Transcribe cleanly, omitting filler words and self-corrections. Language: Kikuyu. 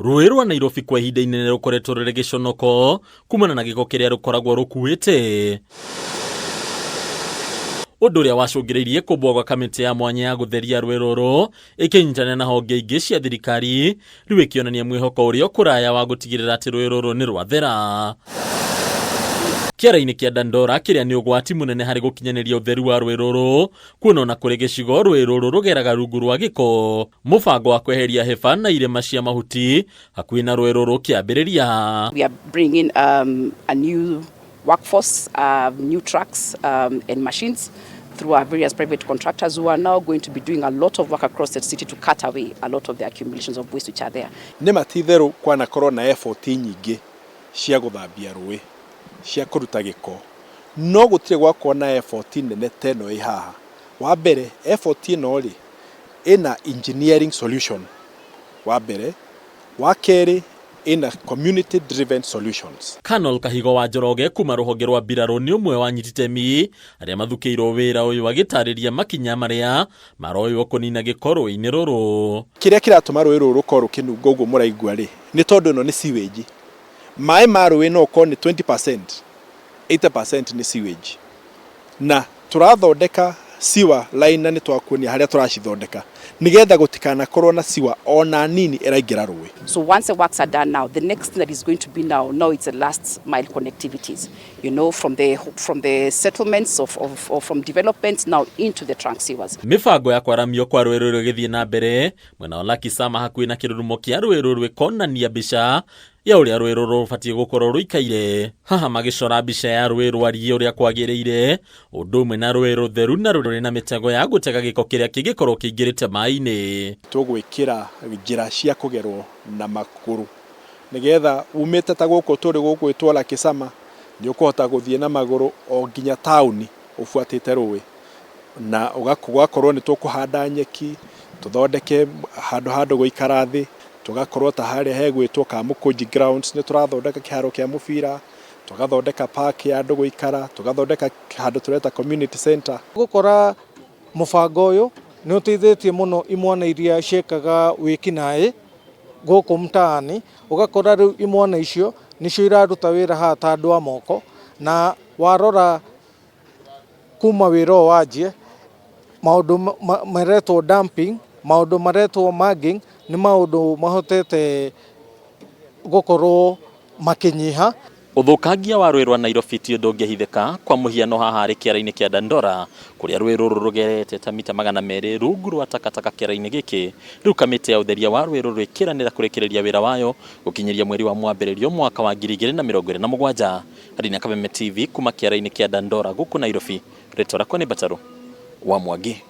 Rũĩ rwa Nairobi kwa ihinda inene rũkoretwo rũrĩ gĩconoko kumana na gĩko kĩrĩa rũkoragwo rũkuĩte, ũndũ ũrĩa wacũngĩrĩirie kũmbwo gwa kamĩtĩ ya mwanya ya gũtheria rũĩ rũrũ ĩkĩnyitanĩra na honge ingĩ cia thirikari, rĩu ĩkĩonania mwĩhoko ũrĩa ũkũraya wa gũtigĩrĩra atĩ rũĩ rũrũ nĩ rwathera. Kĩara-inĩ kĩa Dandora kĩrĩa nĩ ũgwati mũnene harĩ gũkinyanĩria ũtheru wa rũĩ rũrũ, kuona ona kũrĩ gĩcigo rũĩ rũrũ rũgeraga rungu rwa gĩko, mũbango wa kweheria hĩba na irĩma cia mahuti hakuhĩ na rũĩ rũrũ ũkĩambĩrĩria. We are bringing a new workforce, new trucks and machines through our various private contractors who are now going to be doing a lot of work across the city to cut away a lot of the accumulations of waste which are there. Nĩ ma ti itherũ kwanakorwo na effort nyingĩ cia gũthambia rũĩ, cia kũruta gĩko, no gũtirĩ gwakorwo na effort nene ta ĩno ĩ haha. Wa mbere, effort ĩno rĩ, ĩna engineering solution wa mbere, wa kerĩ ĩna community driven solutions. Colonel Kahigo wa Njoroge kuma rũhonge rwa mbirarũ nĩ ũmwe wa anyiti itemi arĩa mathukĩirwo wĩra ũyũ, agĩtarĩria makinya marĩa maroywo kũnina gĩko rũĩ-inĩ rũrũ. Kĩrĩa kĩratũma rũĩ rũrũ rũkorwo rũkĩnunga ũguo mũraigua rĩ, nĩ tondũ ĩno nĩ sewage. Maĩ ma rũĩ no ũkorwo nĩ 20%, 80% nĩ sewage. Na tũrathondeka sewer line na nĩ twakuonia harĩa tũracithondeka nĩgetha gũtikanakorwo na sewer ona nini ĩraingĩra rũĩ. So once the works are done now, the next thing that is going to be now it's the last mile connectivities, from the settlements of or from developments now into the trunk sewers. Mĩbango ya kwaramio kwa rũĩ rũrũ ĩgĩthiĩ na mbere mwena wa Lakisama hakuhĩ na kĩrurumo kĩa rũĩ rũrũ, ĩkonania mbica ya ũrĩa rũĩ rũrũ rũbatiĩ gũkorwo rũikaire. Haha magĩcora mbica ya rũĩ rwariĩ ũrĩa kwagĩrĩire, ũndũ ũmwe na rũĩ rũtheru na rũrĩ na mĩtego ya gũtega gĩko kĩrĩa kĩngĩkorwo kĩingĩrĩte maĩ-inĩ. Tũgwĩkĩra njĩra cia kũgerwo na magũrũ nĩgetha umĩte ta gũkũ tũrĩ gũgwĩtwo Lakisama, nĩ ũkũhota gũthiĩ na magũrũ o nginya taũni ũbuatĩte rũĩ, na ũgakorwo nĩ tũkũhanda nyeki, tũthondeke handũ gũikara thĩ, tũgakorwo ta harĩa hegwĩtwo Kamũkũnji grounds, nĩ tũrathondeka kĩharo kĩa mũbira, tũgathondeka park ya andũ gũikara, tũgathondeka handũ tũreta community center. Gũkora mũbango ũyũ nĩ ũteithĩtie mũno imwana iria ciĩkaga wĩkinaĩ gũkũ mtaani, ũgakora rĩu imwana icio nĩcio iraruta wĩra haha ta andũ a moko, na warora kuma wĩra ũyũ wanjie, maũndũ maretwo dumping, maũndũ maretwo mugging, nĩ maũndũ mahotete gũkorwo makĩnyiha. Ũthũkangia wa rũĩ rwa Nairobi ti ũndũ ũngĩhithĩka. Kwa mũhiano, haha harĩ kĩara-inĩ kĩa Dandora kũrĩa rũĩ rũrũ rũgerete ta mita 200 rungu rwa takataka kĩara-inĩ gĩkĩ. Rĩu kamĩtĩ ya ũtheria wa rũĩ rũrũ ĩkĩranĩra kũrĩkĩrĩria wĩra wayo gũkinyĩria mweri wa mwambĩrĩrio mwaka wa 2027. Harĩ na Kameme TV kuma kĩara-inĩ kĩa Dandora gũkũ Nairobi, rĩtwa rĩakwa nĩ Mbatarũ wa Mwangi.